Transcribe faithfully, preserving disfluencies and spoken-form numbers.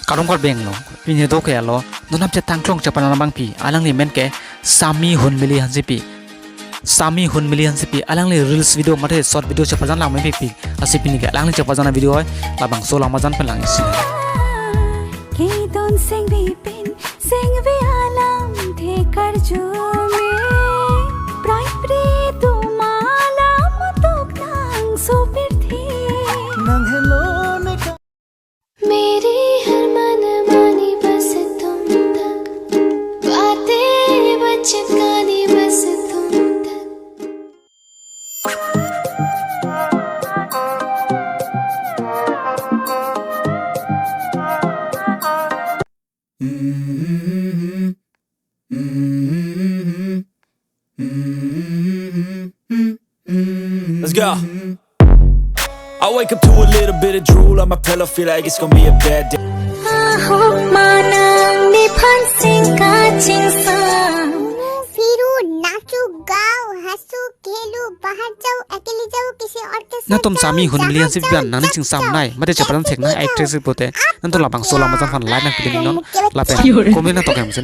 Kardom kardeng lo, pini do ke lo, non aphi chethan klong chepajang abang pi, alangli men ke Sami Hunmili Hansepi. Sami Hunmili Hansepi, alangli reels video mate short video chepajang lang me pi pi. Lasi pini ke alangli chepajang video ai, labangso lamajang pen lang isi. Kedon sengvi pen, sengvi alamthe karju me. Prai pri atum alam tok nang sopirthe. Nang helo ne ka- मेरी हर मनमानी बस तुम तक, बातें बचकानी बस तुम तक। Let's go. I wake up to a little bit of drool on my pillow, feel like it's gonna be a bad day. Ahok manang nephan singka chingsam. Firu, nachu, gao, hasu, khelu, bahar jao, akele jao, kisi aur ke saath jao, jahan jao, jab jao, kisi aur ke saath jao. Nangtum Sami Hunmili Hansepi aphan nangning chingsam nai, mate chepajang thek nai, actress pulote. Nangtum labangso lamajang aphan like nang pidun non, lapen comment nang tok hem sen.